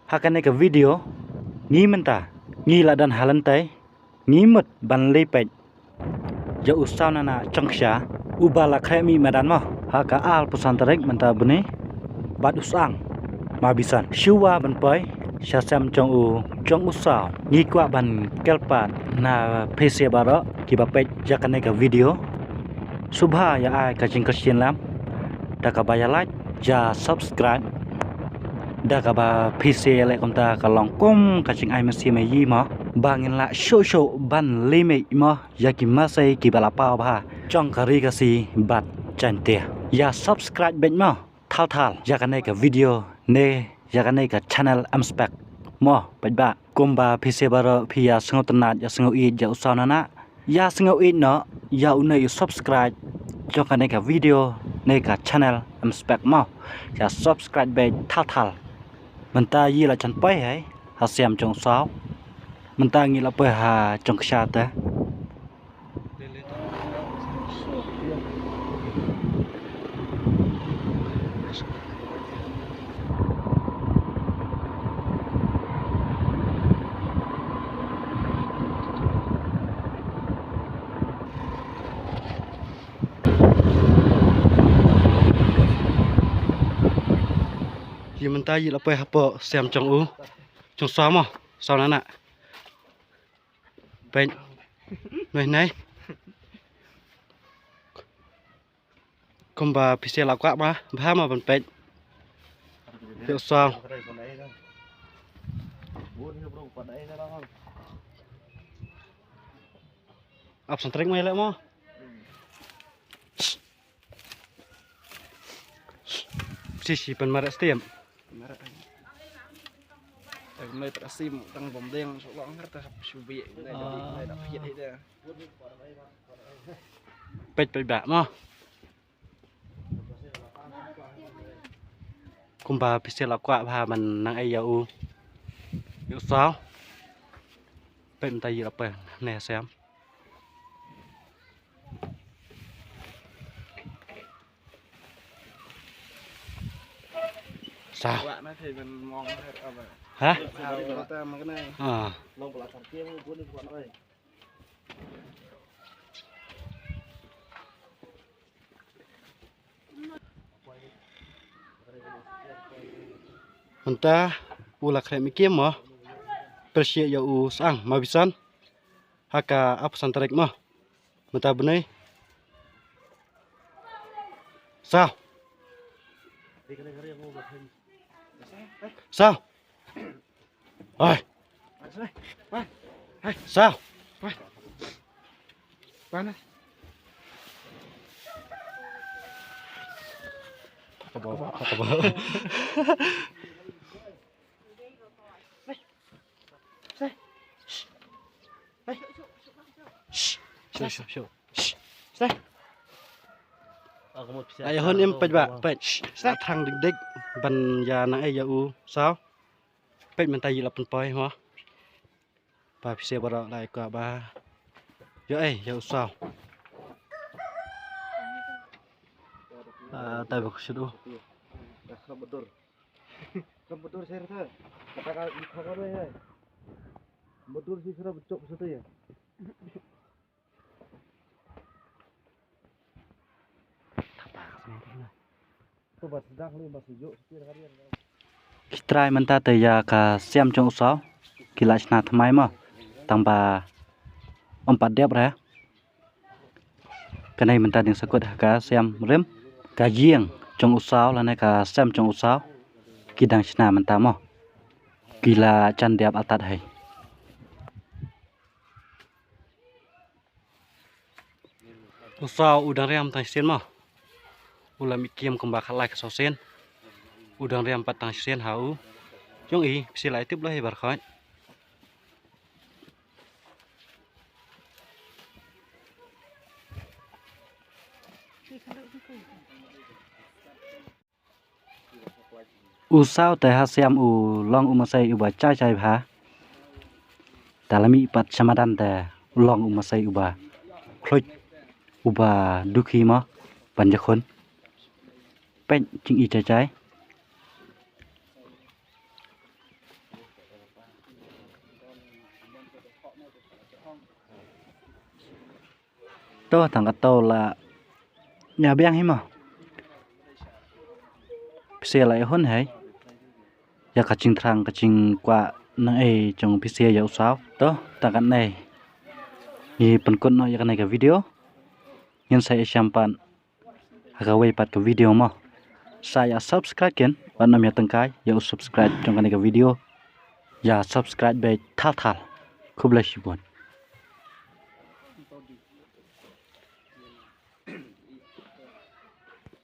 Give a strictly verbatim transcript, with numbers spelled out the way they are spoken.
Ha kane ka video, ngi mynta, ngi la don ha lynti, ngi mut ban leit peit ïa u Saw Nana Jongksha, uba la khreh mih madan mo, ha ka arphew san tarik mynta bnai, bad u Sang Mabisan. Shuwa ban poi sha sem jong u, jong u Saw, ngi kwah ban kyrpad na phi sha baroh kiba peit ïa kane ka video. Sngewbha ïa ai ka jingkyrshan lang da kaba ïa like, ïa subscribe, da kaba phi sha leh kumta ka long kum ka jingai mynsiem ïa ngi mo, ba ngin lah shuh shuh ban leit mih mo ïa ki masai kiba la paw bha jong ka Ri Khasi bad Jaiñtia. Ïa subscribe beit mo, thaw thaw ïa kane ka video ne ïa kane ka channel Em Spek mo, peit ba. Kumba phi sha baroh phi ïa sngewtynnad, ïa sngew ïeit ïa u Saw Nana, ïa sngew ïeit noh ïa une u subscribe jong kane ka video ne ka channel Em Spek mo. Ïa subscribe beit thaw thaw. Mynta ngi la jan poi hi ha sem jong u Saw. Mynta ngi la poi ha Jongksha te. Te mynta ngi la poi hapoh sem jong u, jong u Saw mo, Saw Nana. Peit. Nai nai. Kumba phi sha la kwah bha, bha mo ban peit ïa u Saw. Ap san tarik mai leh mo. Sisi pan marak stem. Tang mai tang sim tang bom deng so long har ta hap shubi. Nai da nai da phiat hi da. Peit peit ba mo. Kumba phi sha la kwah bha ban nang ai ïa u, ïa u Saw. Peit mynta ngi la poi ne sem. Saw. Kwah na thei ban mong har aba. Ha? Har aba ta ma kane. Ah. Long pala sar tiang bu ni kwah na ai. Mynta u la khreh mih kem mo. Pyrshah ïa u Sang Mabisan ha ka arphew san tarik mo. Mynta bnai. Saw. Saw. Oi. Saw. Shu, shu, shu. Ai hun im peit ba, peit. Sa thang dik dik ban ïa nang ai ïa u Saw. Peit mynta ngi la pynpoi mo. Ba phi sha baroh la kwah ba ïa ai ïa u Saw. Ah, tai ba shu. Ka madur sir ta. Kata ka ka ka ya. Madur si sir ba chok sa ta ya. Ki trai mynta te ïa ka sem jong u Saw ki la shna thymmai mo, tang ba ym pat dep re. Kane mynta dang sngewkut ha ka sem rim ka ïing jong u Saw lane ka sem jong u Saw ki dang shna mynta mo, ki la jan dep artat hi. U Saw u dang riam tang shisien mo. U la mih kem kumba khatlai khatsaw sien. U dang riam pat tang shisien ha u. Jong i phi sha la tip lo hi baroh khoit. U Saw te ha sem u long u masai uba jai jai bha. Te la mih pat sha madan te u long u masai uba khluit, uba dukhi mo ban ïakhun. Peit jingïeit jai jai. To tang kato la ïa biang hi mo. Pisa la ihun hai. Ïa ka jingthrang ka jingkwah nang ei jong pisa ïa u saw. To tang katne. Ngi pynkut noh ïa kane ka video. Ngin sa ïa sham pat ha kawei pat ka video mo. Sa ïa subscribe ken wat nym ïa tyngkai ïa u subscribe jong kane ka video. Ïa subscribe beit thal thal. Khublei shibun.